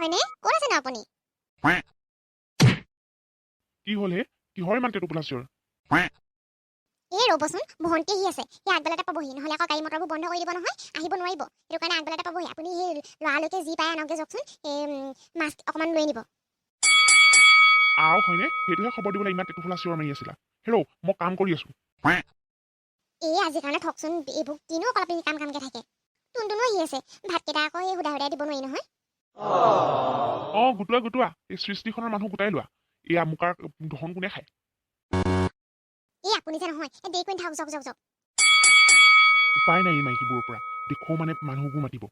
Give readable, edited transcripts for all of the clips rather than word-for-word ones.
হয়নে? ক'ত আছেনো আপুনি? কি হ'ল হে? কিহৰ ইমান টেটুফুলা চিঞৰ? এই ৰ'বচোন, ভণ্টি আহি আছে। সেই আগবেলাতে পাবহি, নহ'লে আকৌ গাড়ী মটৰবোৰ বন্ধ কৰি দিব নহয়, আহিব নোৱাৰিব। সেইটো কাৰণে আগবেলাতে পাবহি। আপুনি সেই লৰালৰিকে যি পায় আনকগৈ যাওকচোন। এই মাছ অকণমান লৈ আনিব। আও হয়নে? সেইটোহে খবৰ দিবলৈ ইমান টেটুফুলা চিঞৰ মাৰি আছিলা? হেৰৌ, মই কাম কৰি আছো। এই আজিৰ কাৰণে থকচোন। এইবোৰ কিনো অকল আপুনি কাম কামকে থাকে। টুনটুনো আহি আছে। ভাতকেইটা আকৌ এই সুদা সুদাই দিব নোৱাৰি নহয়। অঁ, গোটোৱা গোটোৱা, এই সৃষ্টিখনৰ মানুহ গোটাই লোৱা। এই আমুকাৰ ধন কোনে খায়? এই আপুনি যে নহয়, এই দেৰি কৰি নাথাকক, যাওক যাওক যাওক। উপায় নাই, এই মাইকীবোৰৰ পৰা দেখো মানে মানুহবোৰ মাতিব।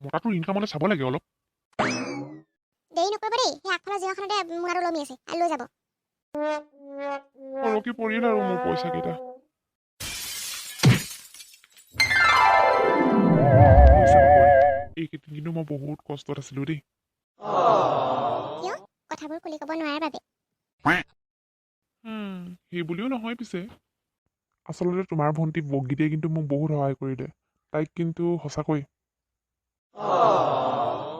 মতাটোৰ ইনকামলৈ চাব লাগে অলপ। দেৰি নকৰিব দেই। সেই আগফালৰ জিৰণখনতে মোনাটো ওলমি আছে আৰু লৈ যাব। সৰকি পৰিল আৰু মোৰ পইচাকেইটা। বুজিছা পাপৰি, এইকেইদিন কিন্তু মই বহুত কষ্টত আছিলো দেই। কিয়? কথাবোৰ খুলি ক'ব নোৱাৰাৰ বাবে? সেই বুলিও নহয় পিছে। আচলতে তোমাৰ ভণ্টি বগীতে কিন্তু মোক বহুত সহায় কৰিলে। তাইক কিন্তু সঁচাকৈ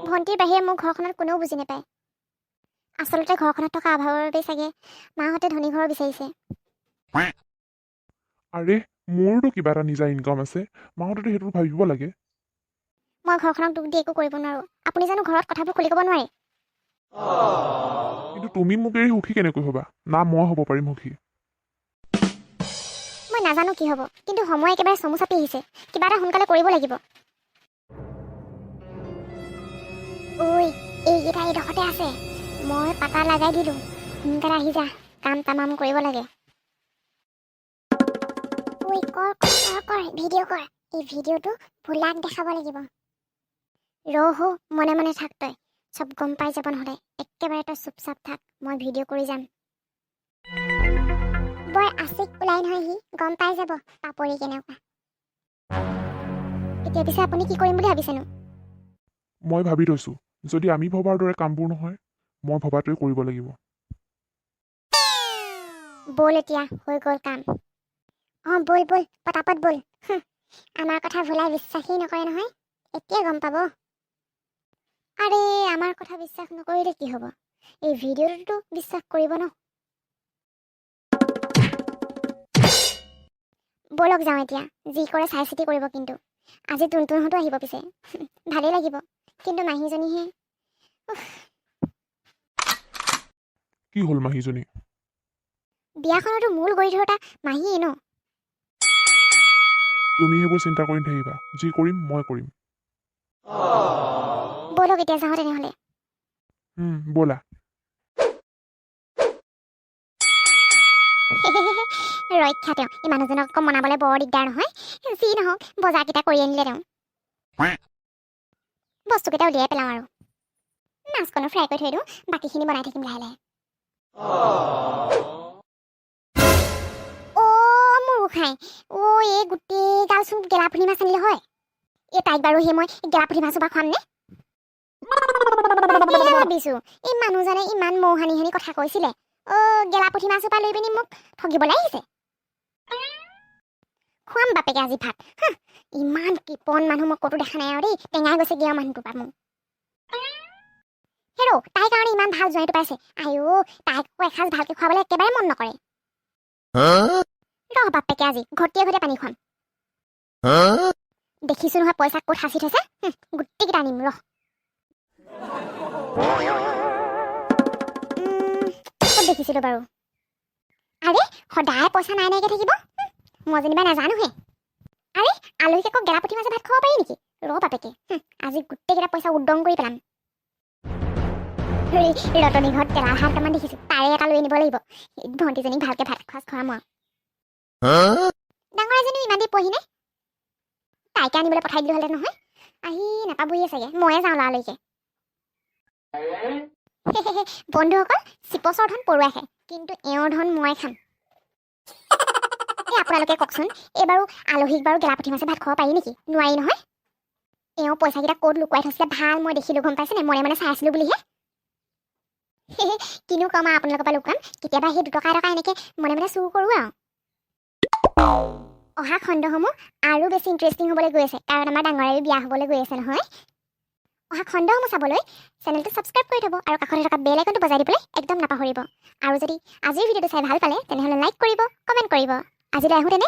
ভণ্টিৰ বাহিৰে মোৰ ঘৰখনত কোনেও বুজি নাপায়। আচলতে ঘৰখনত থকা অভাৱৰ বাবেই চাগে মাহঁতে ধনী ঘৰ বিচাৰিছে। আৰে, মোৰোতো কিবা এটা নিজা ইনকাম আছে। মাহঁতেতো সেইটো ভাবিব লাগে। মই ঘৰখনক দুখ দি একো কৰিব নোৱাৰোঁ। আপুনি জানো ঘৰত কথাবোৰ খুলি ক'ব নোৱাৰে? কিন্তু তুমি মোক এৰি সুখী কেনেকৈ হ'বা? না মই হ'ব পাৰিম সুখী? মই নাজানো কি হ'ব, কিন্তু সময় একেবাৰে চমু চাপি আহিছে। কিবা এটা সোনকালে কৰিব লাগিব। ঐ, এইকেইটা এইডোখৰতে আছে। মই পাতা লগাই দিলোঁ। সোনকালে আহি যা, কাম তামাম কৰিব লাগে। ঐ, কৰ কৰ কৰ কৰ, ভিডিঅ' কৰ। এই ভিডিঅ'টো ভোলাক দেখাব লাগিব। ৰহ, মনে মনে থাক তই। চব গম পাই যাব নহ'লে। একেবাৰে তই চুপচাপ থাক, মই ভিডিঅ' কৰি যাম। বৰ আচিক ওলাই নহয় সি, গম পাই যাব পাপৰি কেনেকুৱা। এতিয়া পিছে আপুনি কি কৰিম বুলি ভাবিছেনো? মই ভাবি থৈছোঁ, যদি আমি ভবাৰ দৰে কামবোৰ নহয়, মই ভবাটোৱে কৰিব লাগিব। ব'ল এতিয়া, হৈ গ'ল কাম। অঁ, ব'ল ব'ল, পটাপট ব'ল। আমাৰ কথা ভুলাই বিশ্বাসেই নকৰে নহয়, এতিয়া গম পাব। আৰে, আমাৰ কথা বিশ্বাস নকৰিলে কি হ'ব, এই ভিডিঅ'টোতো বিশ্বাস কৰিব ন। ব'লক যাওঁ এতিয়া। যি কৰে চাই চিতি কৰিব কিন্তু। আজি টুনটুনহঁতো আহিব পিছে, ভালেই লাগিব। কিন্তু মাহীজনীহে। কি হ'ল মাহীজনী? বিয়াখনতো মূল গৰি ধৰোতা মাহীয়ে ন। তুমি সেইবোৰ চিন্তা কৰি নাথাকিবা। যি কৰিম মই কৰিম। ব'লক এতিয়া যাওঁ তেনেহ'লে। ব'লা। ৰক্ষা তেওঁ, এই মানুহজনক আকৌ মনাবলৈ বৰ দিগদাৰ নহয়। যি নহওক, বজাৰকেইটা কৰি আনিলে তেওঁ। বস্তুকেইটা উলিয়াই পেলাওঁ আৰু মাছকণো ফ্ৰাই কৰি থৈ দিওঁ, বাকীখিনি বনাই থাকিম লাহে লাহে। অ' মোৰ গোসাঁই অ', এই গোটেই গালচোন গেলা পুঠি মাছ আনিলে হয়। এই তাইক বাৰু সেই মই গেলা পুঠি মাছৰ পৰা খুৱাম নে? তাকেহে ভাবিছো, এই মানুহজনে ইমান মৌ সানি সানি কথা কৈছিলে। অ' গেলা পুঠি মাছৰ পৰা লৈ পিনি মোক ঠগিবলৈ আহিছে। খুৱাম বাপেকে আজি ভাত। হা, ইমান কৃপণ মানুহ মই ক'তো দেখা নাই আৰু দেই। টেঙাই গৈছে গিয়া মানুহটোৰ পৰা মোক। হেৰৌ, তাইৰ কাৰণে ইমান ভাল জোঁৱাইটো পাইছে। আইঅ, তাইক আকৌ এসাঁজ ভালকে খুৱাবলৈ একেবাৰে মন নকৰে। ৰহ বাপেকে, আজি ঘটিয়ে ঘটিয়ে পানী খুৱাম। দেখিছো নহয় পইচা ক'ত সাঁচি থৈছে। গোটেইকেইটা আনিম ৰহ। ক'ত দেখিছিলো বাৰু? আৰে, সদায় পইচা নাই নাইকে থাকিব, মই যেনিবা নাজানোহে। আৰে, আলহীক আকৌ গেলা পুঠি মাছে ভাত খুৱাব পাৰি নেকি? ৰ বাপেকে, আজি গোটেইকেইটা পইচা উদং কৰি পেলাম। ৰতনী ঘৰত তেলা হাঁহ দুটামান দেখিছো, তাৰে এটা লৈ আনিব লাগিব। ভণ্টিজনীক ভালকে ভাত খোৱা খুৱাম আৰু। ডাঙৰ এজনীও ইমান দেৰি পোৱাহি নাই। তাইকে আনিবলৈ পঠাই দিলো হ'লে নহয়, আহি নাপাবহিয়ে চাগে। ময়ে যাওঁ লৰালৰিকে। বন্ধুসকল, চিপছৰ ধন পৰুৱাই খায়, কিন্তু এওঁৰ ধন মই খাম। এই আপোনালোকে কওকচোন, এইবাৰো আলহীক বাৰু গেলা পুঠি মাছে ভাত খুৱাব পাৰি নেকি? নোৱাৰি নহয়। এওঁ পইচাকেইটা ক'ত লুকুৱাই থৈছিলে ভাল মই দেখিলোঁ, গম পাইছেনে? মনে মনে চাই আছিলোঁ বুলিহে। কিনো কম আৰু আপোনালোকৰ পৰা লুকুৱাম? কেতিয়াবা সেই দুটকা এটকা এনেকৈ মনে মনে চুৰ কৰোঁ আৰু। অহা খণ্ডসমূহ আৰু বেছি ইণ্টাৰেষ্টিং হ'বলৈ গৈ আছে, কাৰণ আমাৰ ডাঙৰাইও বিয়া হ'বলৈ গৈ আছে নহয়। অহা খণ্ডসমূহ চাবলৈ চেনেলটো ছাবস্ক্ৰাইব কৰি থ'ব আৰু কাষতে থকা বেল আইকনটো বজাই দিবলৈ একদম নাপাহৰিব। আৰু যদি আজিৰ ভিডিঅ'টো চাই ভাল পালে, তেনেহ'লে লাইক কৰিব, কমেণ্ট কৰিব। আজিলৈ আহোঁ তেনে।